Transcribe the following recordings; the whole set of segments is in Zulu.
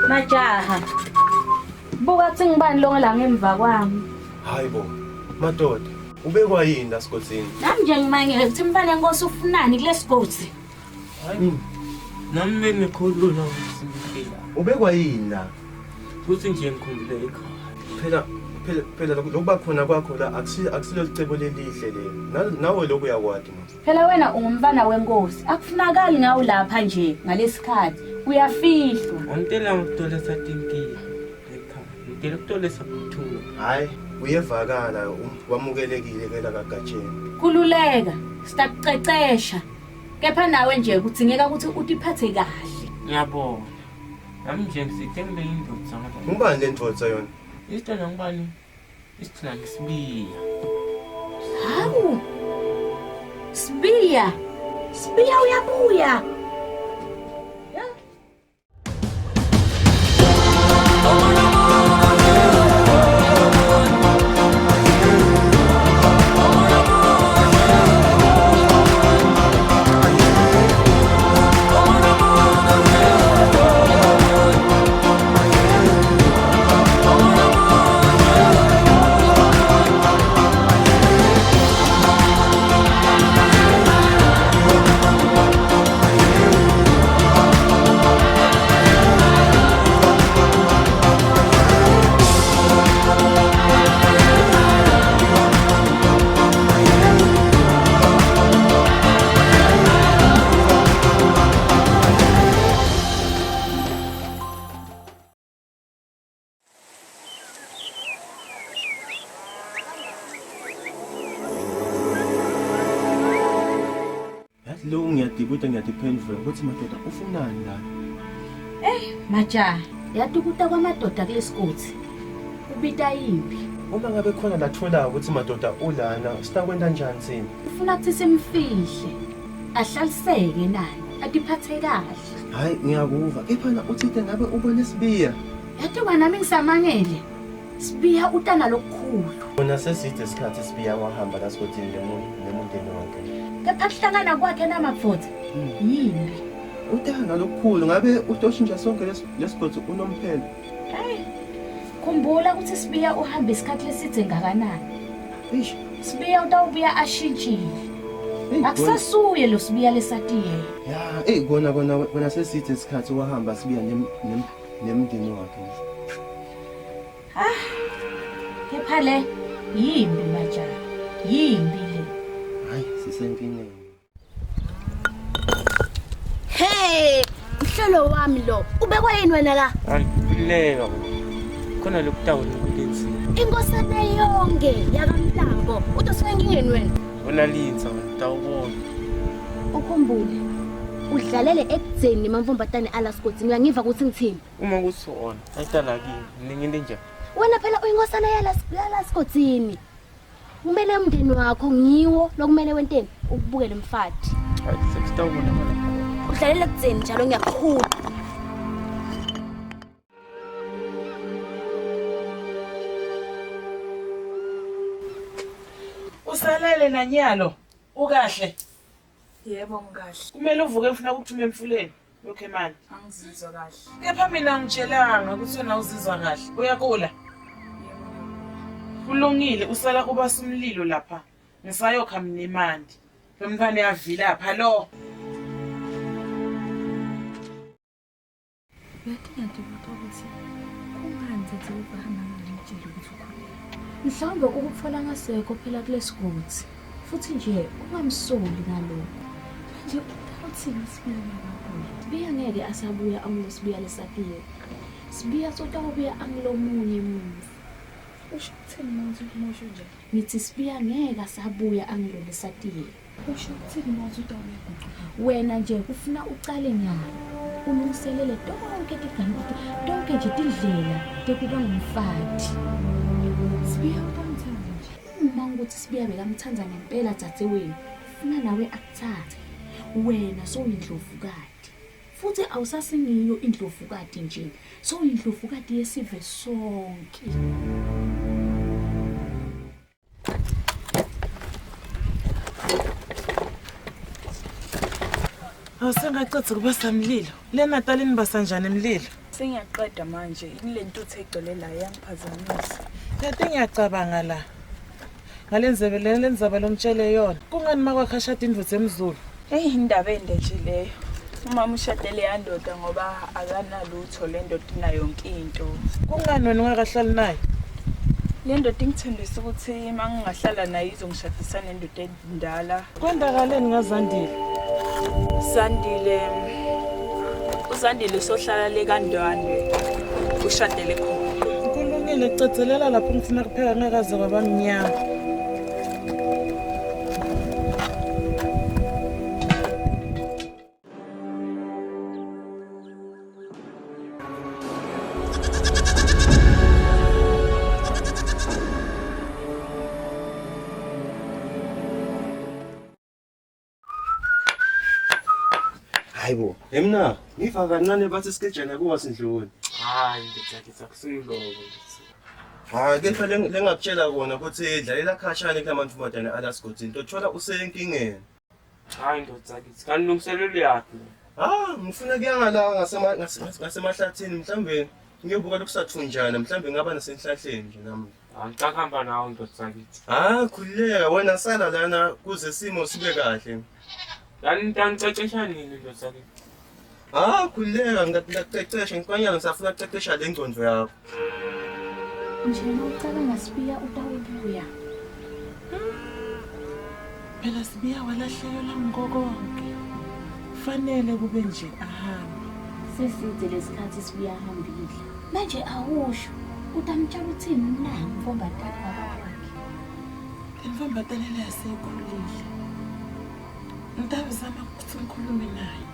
Majaha. Buka kuthi ngibani lo la ngemva kwami. Hayi bo. Madoda, ubekwa yini la sigodzini? Nami nje ngimangele ukuthi mfana enkosi ufunani kulesigodi. Hayi. Nami bengikhulula ukuthi ngifika. Ubekwa yini la? Futhi nje ngikhumbule ekhaya. Phela phela phela lokuba khona kwakho la akusilo licebo lelihle le. Nawe lokhu uyakwati mos. Phela wena ungumfana wenkosi. Akufunakali ngawe lapha nje ngalesikhathi. Uyafihlwa. Angitela ngokutolesa tinkinga ekhaya. Ngitela ukutolesa buthungu. Hayi, uyevakala wamukelekile ke la kaGatsheni. Khululeka, sitakuqeqesha. Kepha nawe nje kudzingeka ukuthi utiphathe kahle. Ngiyabona. Nami nje ngisithe ngibe indoda ngala. Ngubani le ndoda yona? Isitona ngubani? Isithina ngisibiya. Hawu. Sibiya. Sibiya uyabuya. Yazi lo ngiyadibuta ngiyadiphendula ukuthi madoda ufunani la. Eh, majaha, yatukuta kwamadoda kulesigodi. Ubita impi. Uma ngabe khona latholayo ukuthi madoda ulana, sitakwenta njani thina? Ufuna ukuthi simfihle. Ahlaliseke naye, atiphathe kahle. Hayi ngiyakuva. Kepha na uthite ngabe ubone Sibiya. Yathi nami ngisamangele. Sibiya utana lokukhulu. Kona seside isikhathi Sibiya wahamba la sigodini nemundeni wakhe. Kepha kuhlangana kwakhe namabvutha yimbi. Utana lokukhulu ngabe utoshintsha sonke lesigodi unomphelo. Hayi. Khumbula ukuthi Sibiya uhamba isikhathi leside ngakanani. Eish. Sibiya utawubuya ashintshile. Akusasuye lo Sibiya lesatiye. Ya, ey kona kona kona seside isikhathi wahamba Sibiya nemndeni wakhe. Ah. Kepha le yimbi majaha. Yimbi le. Hayi sisenkingeni. Hey, mhlolo wami lo. Ubekwa yini wena la? Hayi, khululeka. Khona lokutawula kulenzile. Inkosana yonke yakamlambo. Utosuka enkingeni wena. Wena linza wena utawubona. Ukhumbule. Udlalele ekudzeni nemamfombatane ala sigodzini uyangiva ukuthi ngithini? Uma kusona, ayitala kimi. Mina ngente njani? Wena phela uyinkosana yala yala sigodzini. Kumele umndeni wakho ngiwo lokumele wenteni ukubukele mfati. Hayi, sesitawubona khona. Udlalele ekudzeni njalo ngiyakukhulu. Usalele nanyalo ukahle. Yebo ngikahle. Kumele uvuke ngifuna ukuthuma emfuleni. Lokho imali. Angizizwa kahle. Kepha mina ngitshelanga ukuthi wena uzizwa kahle. Uyakula? Yebo. Kulungile usala ubasa umlilo lapha. Ngisayokha mina imandi. Lo mntwana uyavilapha lo. Uyathi ngiyadibuta ukuthi kungani thathe ukuhamba ngangitshela ukuthi ukhulelwe. Mhlawumbe ukuthola ngasekho phela kulesigodi. Futhi nje ungamsoli ngalokho. Manje uthini Sibiya makabuya? Sibiya ngeke asabuya angulo Sibiya lesatiye. Sibiya sotawubuya angulomunye muntfu. Usho ukuthini manje umusho nje? Ngithi Sibiya ngeke asabuya angulo lesatiye. Usho ukuthini manje utawuyaguquka? Wena nje kufuna ucale nyalo. Ulungiselele tonke tigameko tonke nje tindlela tekuba ngumfati. Sibiya utamthanda nje. Uma ukuthi Sibiya bekamthanda ngempela dzadzewenu, funa nawe akuthathe. Wena sowuyindlovukati. Futhi awusasingiyo indlovukati nje, sowuyindlovukati yesive sonke. Awusengacethe kubasa mlilo. Le Natal nibasa njani mlilo? Sengiyaqeda manje, ile ntuthu egcwele la iyangiphazamisa. Kanti ngiyacabanga la. Ngalenzebe lenzaba lomtshele yona. Kungani makwakhe ashada indvodza emzulu? Eyi indaba ende nje leyo. Umama ushade leya ndoda ngoba akanalutho, le ndoda inayo yonke into. Kungani wena ungakahlali naye? Le ndoda ingithembisa ukuthi uma ngingahlala naye izongishadisa nendoda endala. Kwendakaleni ngaZandile? Zandile, uZandile usohlala le kaNdwandwe, ushadele khona. Kulungile, cedzelela lapho ngifuna kupheka ngakaze kwaba mnyama. Hayibo, emna, ngiva kancane bathi sikejana kuwa sindlule. Hayi ndoda akusuyiloko. Hayi, kepha lengakutshela kona ukuthi dlalela khashane kula mantombazane alasigodini. Tothola usenkingeni. Hayi ndoda kithi, kanti lungiselelo yakhe. Ah, ngifuna kuya ngala ngasemahlathini mhlambe ngiyobuka lokusathunjana, mhlambe ngaba nasenhlahleni nje nami. Hayi ngicakahamba nawe ndoda kithi. Ah, khululeka wena, sala lana kuze simo sibe kahle. Kanti ngicecesha nini ndoda kithi? Ah, khululeka, ngiyacecesha ngikwanyana, ngisafuna ukucecesha le ngcondo yakho. Nje ucabanga Sibiya utawubuya. Phela Sibiya walahlekelwa ngokonke. Fanele kube nje ahambe. Seside lesikhathi Sibiya ahambile. Manje awusho utamtshela uthini na mfombatana wakwakhe? Intombatane le yaseyikhulile. Ngitawuzama ukuthi ngikhulume naye.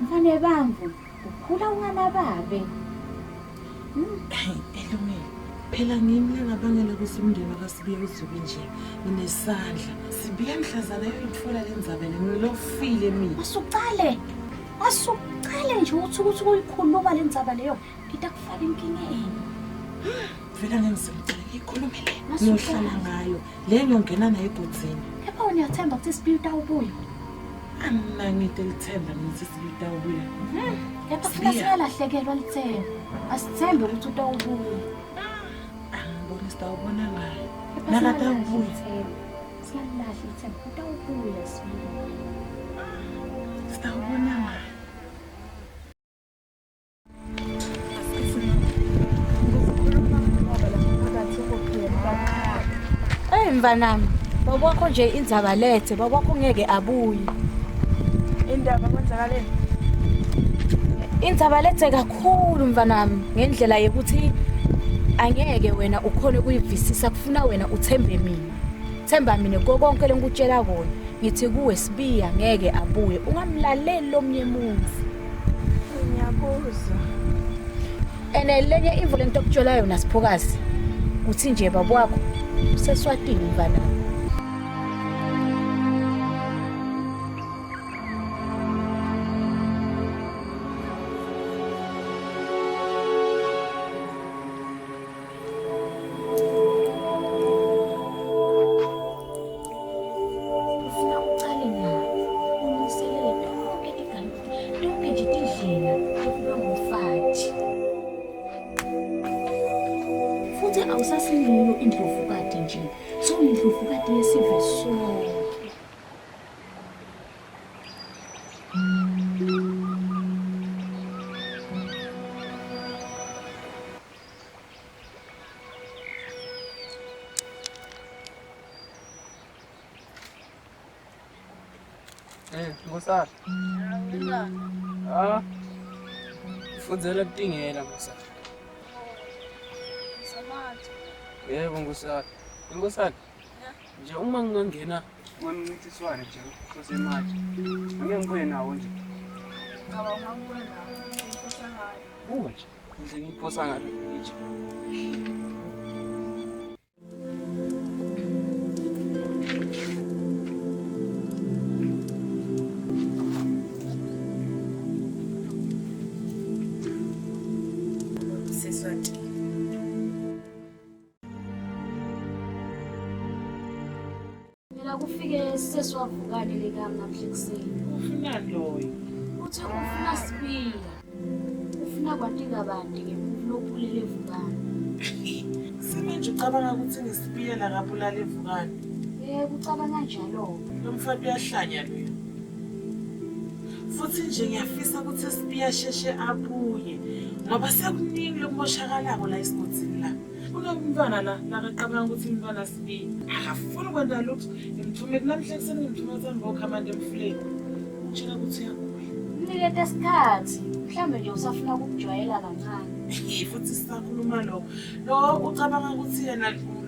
Mfane bamvu, ukhula unganababe. Hey, Elungile. Phela ngimi lengabangela ukuthi umndeni wakaSibiya uzuke nje. Nginesandla. Sibiya mhlazana yoyitfola le ndzaba le ngilofile mina. Asucale. Asucale nje uthi ukuthi uyikhuluma le ndzaba leyo itakufaka enkingeni. Vele ngeke ngizimcele ngiyikhulume le. Ngiyohlala ngayo. Le ngiyongena nayo egodzini. Kepha wena uyathemba ukuthi Sibiya utawubuya? Angina ngide lithemba ngithi Sibiya utawubuya. Kepha funa singalahlekelwa lithemba. Asithembe ukuthi utawubuya. Angiboni sitawubona ngayo. Kepha Nakatawubuya. singalahli ithemba. Utawubuya Sibiya. Sitawubona ngayo. Ey mfanami, bakwakho nje indzaba lethe, bakwakho ngeke abuye. Indaba kwenzakaleni? Indzaba lethe kakhulu mfanami, ngendlela yokuthi angeke wena ukhone kuyivisisa, kufuna wena uthembe mina. Themba mina konke lengikutshela kona. Ngithi kuwe Sibiya ngeke abuye, ungamlaleli lomnye umuntu. Ngiyakuzwa. Ene lenye imvo lento okutshela yona Siphokazi, uthi nje babwakho useswatini mfanami. Ufuna ucale nyalo ulungiselele tonke tonke nje tindlela yokuba ngumfati. Futhi awusasingiyo indlovukati nje, sewuyindlovukati yesive sonke. Nkosana. Ah. Fundzela kutingela Nkosana. Yebo Nkosana. Nkosana. Nje uma ngingangena kwemncintiswano nje osemanje. Angeke ngibuye nawo nje. Ngaba ungabuya nawo. Ngiphosa ngayo. Buka nje. Ngihle ngiphosa ngalo nje. Siswati. Phela kufike seswavukane lekami namhla ekuseni. Ufuna loyo. Uthi ufuna Sibiya. Ufuna kwati kabanti ngemuntfu lobulele Vukani. Semanje ucabanga ukuthi ngisibiye la kabulala eVukani? Yebo, ucabanga njalo. Lo mfana uyahlanya loya. Futhi nje ngiyafisa ukuthi Sibiya sheshe abuye ngoba sekuningi lokumoshakalako la esigodini la. Kunomntwana la lakacabanga ukuthi umntwana Sibiya akafuni kwenta lutho. Ngimthume namhla ekuseni ngimthume ukuthi angibokhe amande emfuleni. Utshela ukuthi uyagula. Mnikete isikhathi. Mhlawumbe nje usafuna ukukujwayela kancane. Futhi sisakhuluma lokho. Lo ucabanga ukuthi yena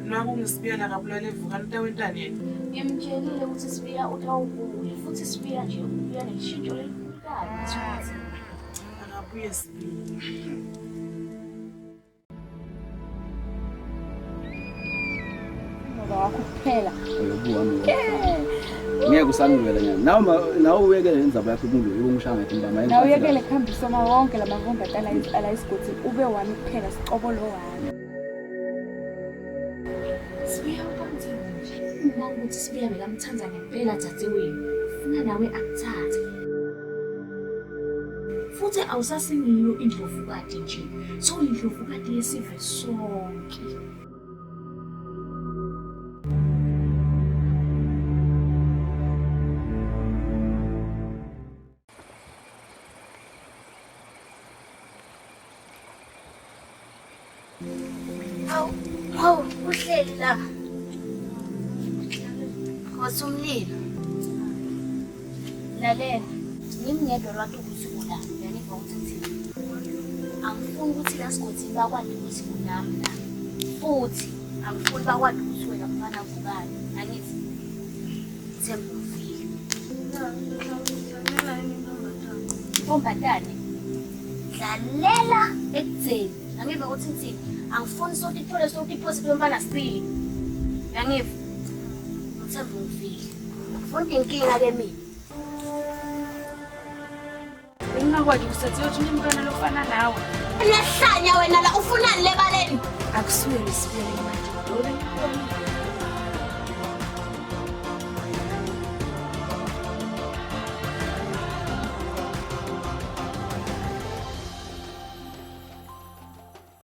nakunguSibiya lakabulala eVukani utawentani yena? Ngimtshelile ukuthi Sibiya utawubuya futhi Sibiya nje ubuya neshintsho elikhulu kabi esigodini. Akabuye Sibiya. Ngoba wakho kuphela. Uyobuka mina. Ngeke usangibele nyana. Nawe nawe uyekele le ndzaba yakho kumbe ubungishaya ngetimbama. Nawe uyekele kuhambisa uma wonke la mantombazane ala esigodini ube wami kuphela sicobolo wami. Sibiya utamthanda nje. Uma ukuthi Sibiya bekamthanda ngempela dzadzewenu, funa nawe akuthathe. Futhi awusasingiyo indlovukati nje, sewuyindlovukati yesive sonke. Hawu, hawu, uhleli la. Khosa umlilo. Lalela, ngimi ngedwa lwakhe ukuthi ula, uyangiva ukuthi ngithini. Angifuni ukuthi la sigodini bakwati ukuthi unami la. Futhi angifuni bakwati ukuthi wena mfana vukani. Angithi Themba ufile. Ntombazane, dlalela ekutheni. Angiva ukuthi ngithini. Angifuni sotithole sotiphose kulomfana sibili. Uyangiva? Ngithemba ungivile. Angifuni inkinga ke mina. Bengingakwazi ukuthi uthi unemntwana lofana nawe. Uyahlanya wena la ufunani lebaleni? Akusuye lesibili manje. Lo bengikubonile.